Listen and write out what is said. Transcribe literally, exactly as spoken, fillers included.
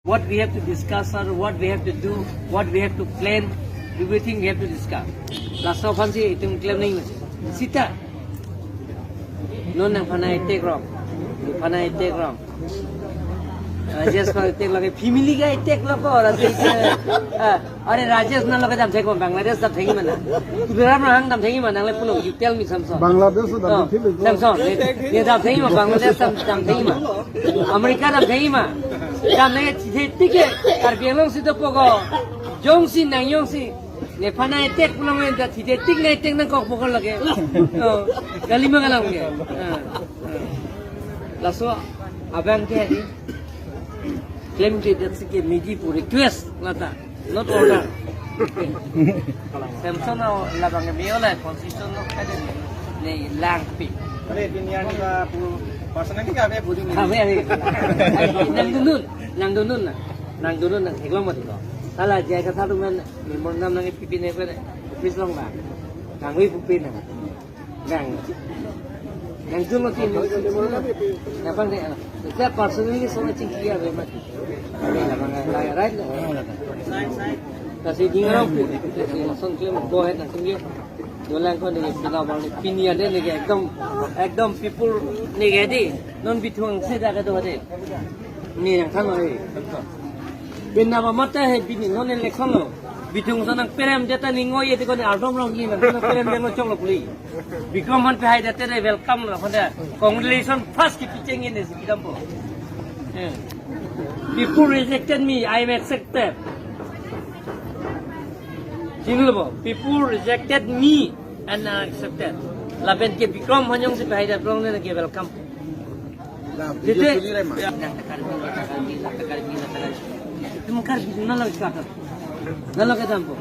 What we have to discuss or what we have to do, what we have to plan, everything we have to discuss. Laso aphansi itum klem nangji. Sita. Non nangphan attack rong. Nangphan attack rong. Rajesh aphan attack lage, family ke attack lo ko, Rajesh ke, ah, are Rajesh nanglo ke damthek ma, Bangladesh damthek ma nang. Tuliram Ronghang damthek ma nang, le pulo, you tell me, Samson. Bangladesh dam Oh, thek lo. Samson, ne, ne damthek ma, Bangladesh dam, damthek ma. America damthek ma. Damthek thithe tik ke, Karbi Anglong si dopo ko. Jongsi nang jongsi. Nephan attack pulang men ta thithe tik nang attack nangkok pokok lage. Oh, kali ma kalang ke. Ah, ah. Laso abang ke di. Claim ke dat si ke meji pu request lata, not order. Samson na labang ke meo la constitution lo kada ni, ni langpi. Kali pinian ka pu personally ka be budi ni. Kami ani. Nangdunun, nangdunun na. Nangdunun na, theklong mati ko. Hala jai ka thadu men, memorandum nangpipi ne pe, office along ba. Nangwi pupi na. Nang, nangdunun tin. Napang de, ah. Saya personally so much clear very much. Right? Kasi di ngarang pu, kasi Samson claim, go ahead, nang tinggi. Dolang ko ni pina bang ni pini ade ni ekdom, ekdom people ni ke di. Non Bithung si da ke do de. Ni nangthan oi. Pina ba mata he pini non election lo. Bithung sa nangperem jata ni ngoi ye ti ko ni ardom rong ni nangperem jang lo chok lo puli. Bikrom aphan pehai jate de welcome lo khanda. Congratulations first kipi cheng in si kidam po. Eh. People rejected me, I am accepted. Chini lo bo, people rejected me and I accepted. Lapen ke Bikrom aphan jongsi pehai jat rong ne ke welcome. La, video Titi. Tuli rai ma. Nang takar mi, takar mi, takar mi, takar mi. Tum kar bi na lang kata. Na lang kata po.